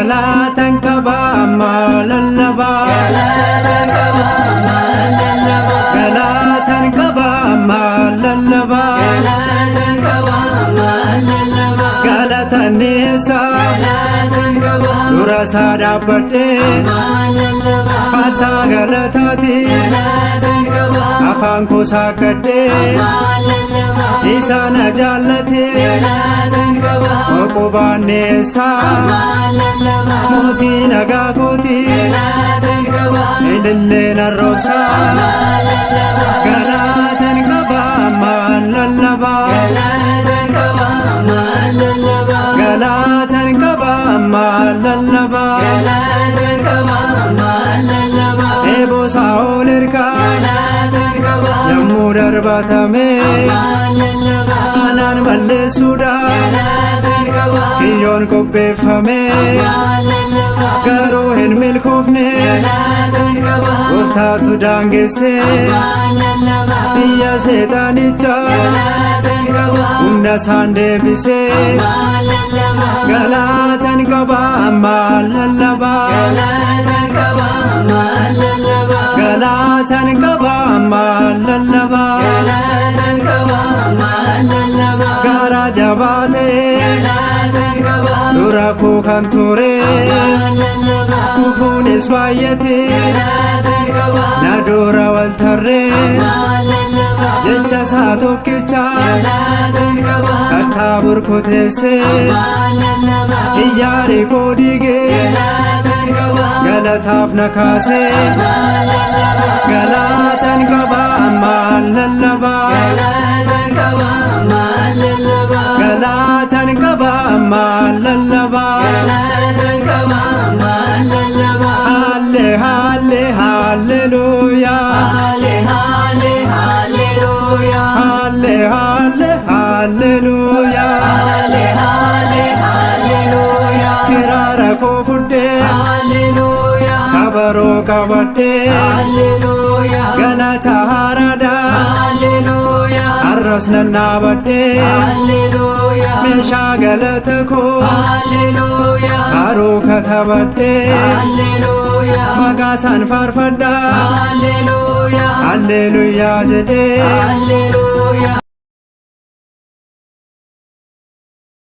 Galatan qaba ammaa lallabaa. Galatan qaba ammaan lallabaa. Galatan qaba ammaa lallabaa. Galatan qaba ammaan lallabaa. Galatanneessa Galatan qaba dura isaa dhaabbadhee ammaan lallabaa. Faarsaa galataati Galatan qaba afaan koo saaqadhee ammaan lallabaa. Isa na jaallate Galatan qaba Oqubaanneessa ammaan lallabaa. Mootii nagaa kooti Galatan qaba ilillee narroobsa ammaan lallabaa. Galatan qaba ammaan lallabaa. Galatan qaba ammaan lallabaa. Galatan qaba ammaan lallabaa. Galatan qaba ammaan lallabaa. Eeboo Saa'ol ergaa Galatan qaba yommuu darbatame ammaan lallabaa. Anaan balleessuudhaan Galatan qaba kiyyoon qopheeffame ammaan lallabaa. Garuu hin milkoofne Galatan qaba gooftaatu daangesse ammaan lallabaa. Biyya seexanichaa Galatan qaba humna isaan deebise ammaan lallabaa. Galatan qaba ammaan lallabaa. Galatan qaba ammaan lallabaa. Galatan qaba ammaan lallabaa. Galatan qaba ammaan lallabaa. Garaa jabaa ta'e Galatan qaba dura koo kan ture ammaan lallabaa. Kufuunis baay'ate Galatan qaba na dura wal tarree ammaan lallabaa. Jecha isaa tokkicha Galatan qaba kattaa burkuteesse ammaan lallabaa. Iyyaarikoo diigee Galatan qaba galataaf na kaase ammaan lallabaa. Galatan qaba ammaan lallabaa. Galatan qaba ammaan lallabaa. Galatan qaba ammaan lallabaa. Galatan qaba ammaan lallabaa. Halle halle halleluuyaa. Halle halle halleluuyaa. Halle halle halleluuyaa. Halle halle halleluuyaa. Kiraara koo fudhee Halleluuyaa. kabaroo qabadhee Halleluuyaa. Galata haaraadhaa Halleluuyaa. har'as nan dhaabadhee Halleluuyaa. Meeshaa galata koo Halleluuyaa. faaruu katabadhee Halleluuyaa. Maqaa isaan faarfadhaa Halleluuyaa. Halleluuyaa jedhee. Halleluuyaa.